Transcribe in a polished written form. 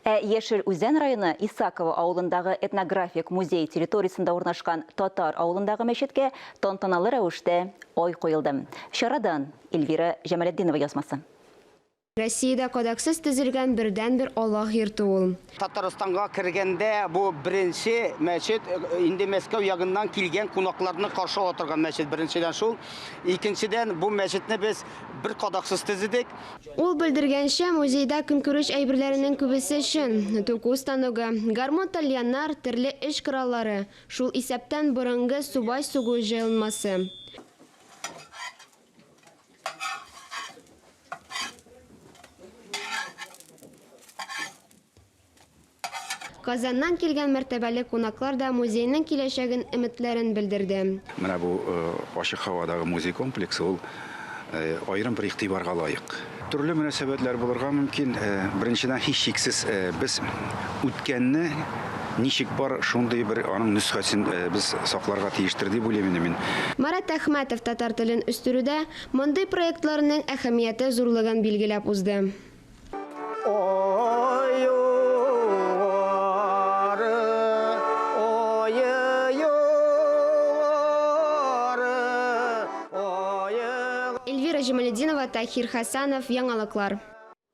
Ә Яшел Үзән районы Исаково авылындагы этнографик музей территориясендә урнашкан татар авылындагы мәчеткә тантаналы рәвештә ай куелды. Чарадан Эльвира Җамалетдинова язмасы. Россиядә кадаксыз төзелгән бердәнбер Аллаһ йорты ул. Татарстанга кергәндә бу беренче мәчет, инде Мәскәү ягыннан килгән кунакларны каршы ала торган мәчет беренчедән шул. Икенчедән, бу мәчетне без бер кадаксыз төзедек. Ул белдергәнчә, музейда көнкүреш әйберләренең күбесе чын. Туку станогы, гармун-тальяннар, төрле эш кораллары, шул исәптән борынгы субай сугу җайланмасы. Казаннан килгән мәртәбәле кунаклар да музейның киләчәген өметләрен белдерде. Менә бу ачык һавадагы музей комплексы ул аерым бер игътибарга лаек. Төрле мөнәсәбәтләр булырга мөмкин. Беренчедән, һичшиксез, без үткәнне ничек бар, шундый бер аның нөсхәсен без сакларга тиештер дип уйлыйм инде мин. Марат Әхмәтов татар телен үстерүдә мондый проектларның әһәмияте зурлыгын билгеләп узды. Эльвира Җамалетдинова, Таһир Хәсәнов, Яңалыклар.